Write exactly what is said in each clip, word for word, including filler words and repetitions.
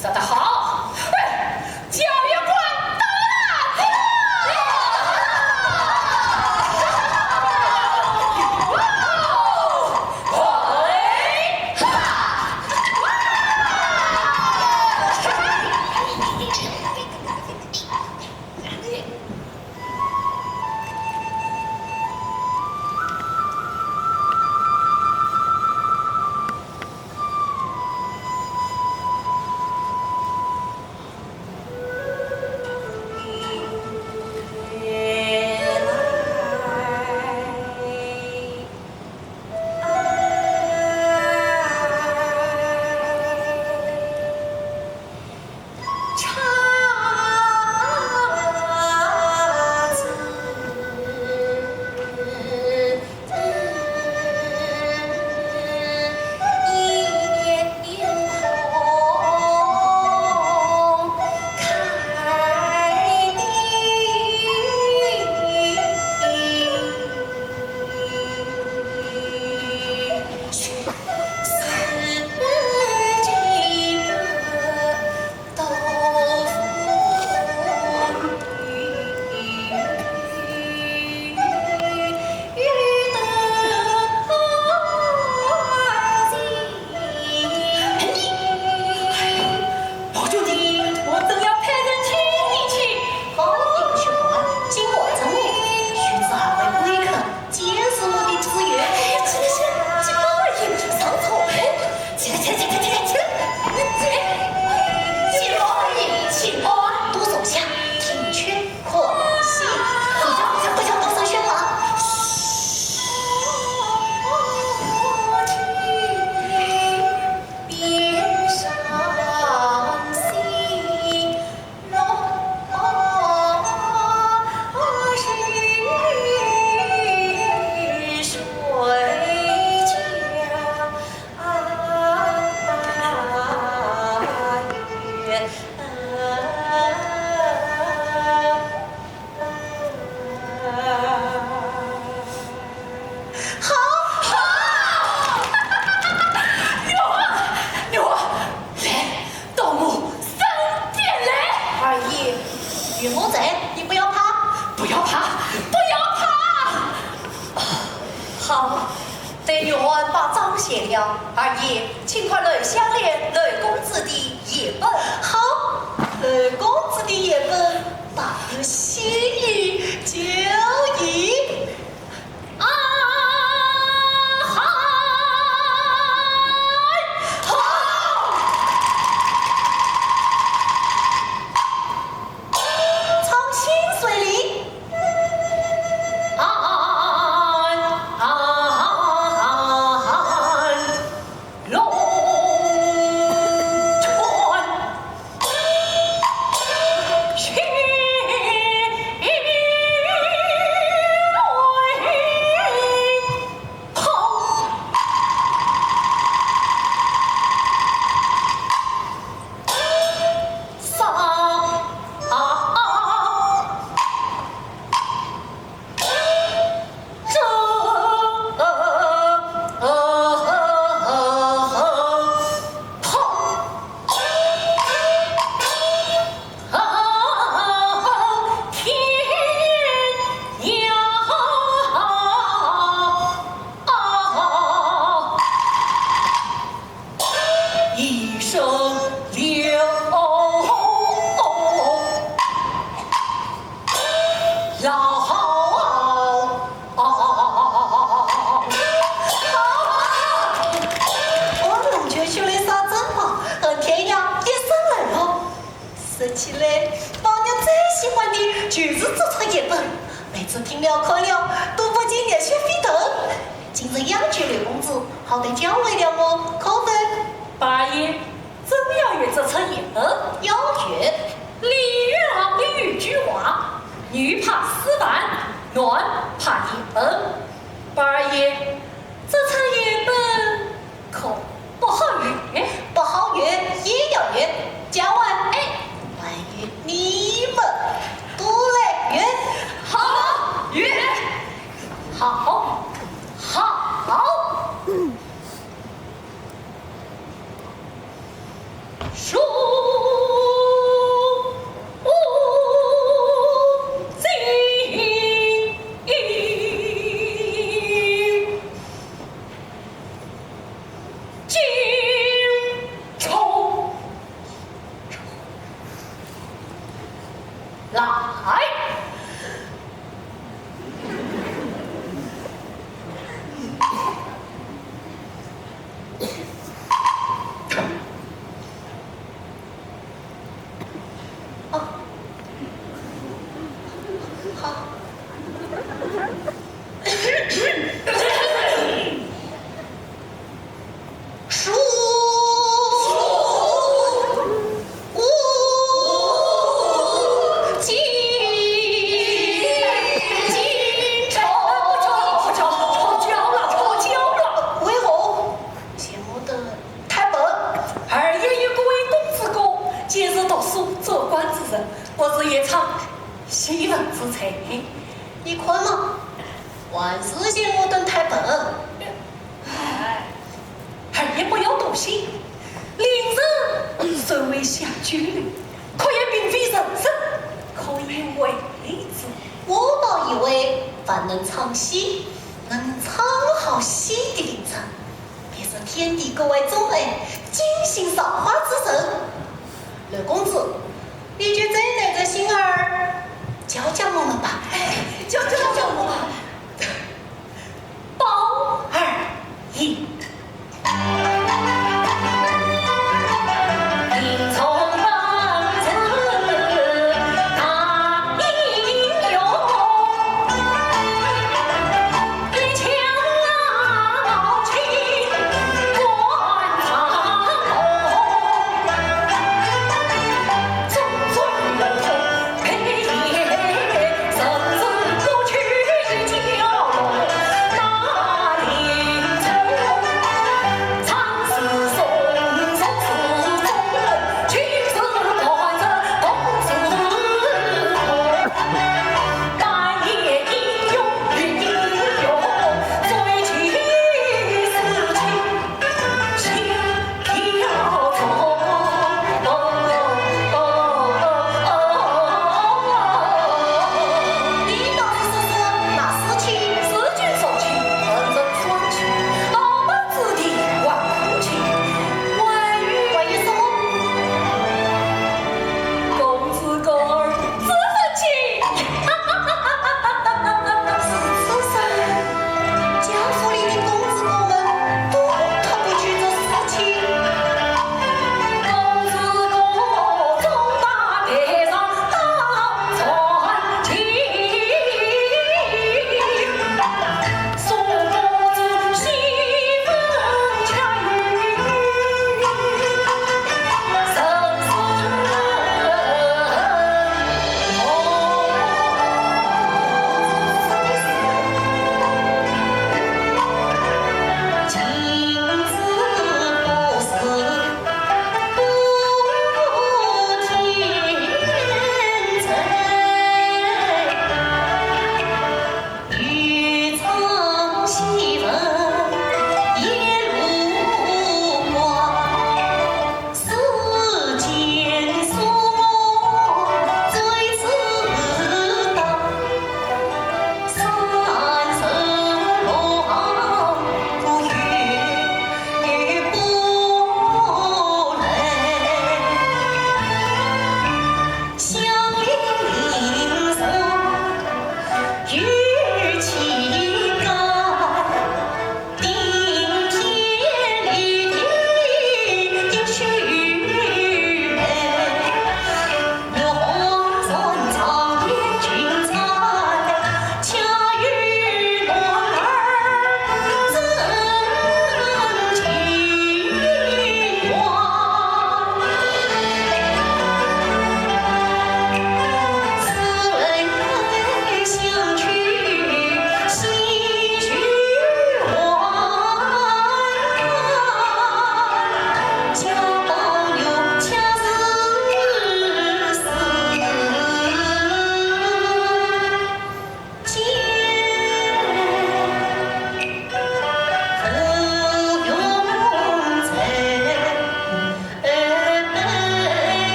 说得好，哎，教育官到了，来了！哇哦，嘿哈！老兄弟，我正要派人请你去。好，一个学官，今我整理，须知二位贵客，皆是我的知遇。哎呀，这个是，这个也上错了。起来，起来，起来，起来，起来！起来，起来，多坐下，听劝。 可惜，不要，不要，不要多说喧哗。好，好！女儿，女儿，来，到我身边来。二爷，有我在，你不要怕。不要怕，不要怕。好，待女儿把妆卸了，二爷，请看楼下的楼公子的 爷本。好，楼公子的爷本，大有新意，就依。啊，嗨！好！唱新水里。 一声刘老。我龙泉秀来啥真话，恨天涯一声冷落。说起来，宝玉最喜欢的就是这出爷本，每次听了看了，都不禁热血沸腾。 今日央求刘公子，好歹教会了我，可否？宝玉，真要有这出爷本？要有。李元昂的有句话，女怕师范，男怕爷本。宝玉，这出爷本可不好有？不好有，也要有。教官，哎，还有你们，都来有。好，有。 好，好。书不是夜唱，戏文之才。你看嘛，还是嫌我等太笨。哎，二爷不要多心，令人虽为下九流，可也并非人人可以为之。我倒以为凡能唱戏，能唱好戏的令人，便是天地格外钟爱、金星造化之人。刘公子，你就再耐着心儿教教我们吧。哎，教教我们吧。包二爷。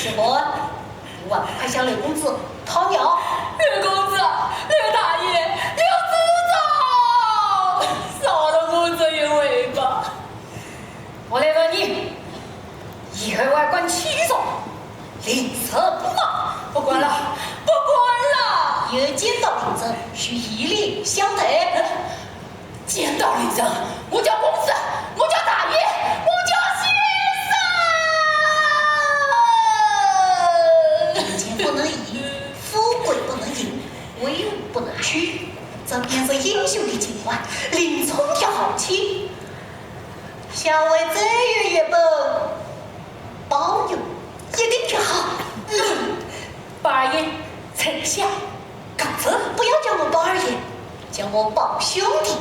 这个，我快向刘公子讨饶。刘公子，刘大爷，刘子长，饶了我这一回吧。我来问你，以后还管戚总，令侄不报？不管了，不管了。有奸盗令侄，须以礼相待。 见到令侄，我叫公子，我叫大爷，我叫先生。人间不能移，富贵不能淫，威武不能屈，这便是英雄的情怀，令尊叫豪气。下回再有一本，包邮，一定叫好。嗯，包二爷，丞相。 公子，不要叫我包二爷，叫我包兄弟。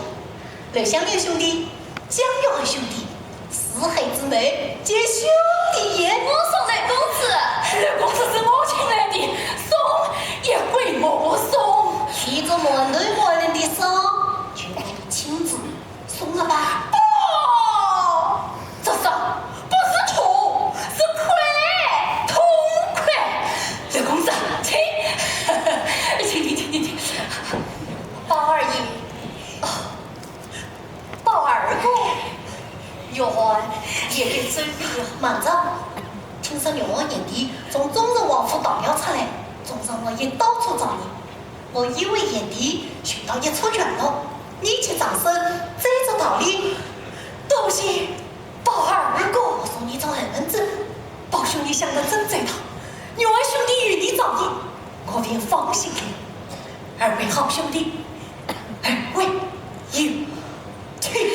刘香莲兄弟，江月儿兄弟，四海之内皆兄弟也。我送刘公子，刘公子是我请来的，送也归我送。提着满头满脸的伤，全靠你亲自送了吧。不，这伤 不是痛，是亏，痛快。刘公子，请，请，请，请，请，请。包二爷，哦，包二哥，玉环也给这里忙着。听说玉环贤弟从忠顺王府逃了出来，忠顺王爷到处找你。 我以为贤弟去到一处去了，你去找人，这是道理。多谢包二哥。我送你张二本子，包兄弟想得真周到，玉环兄弟与你照应，我便放心了。二位好兄弟，二位有请。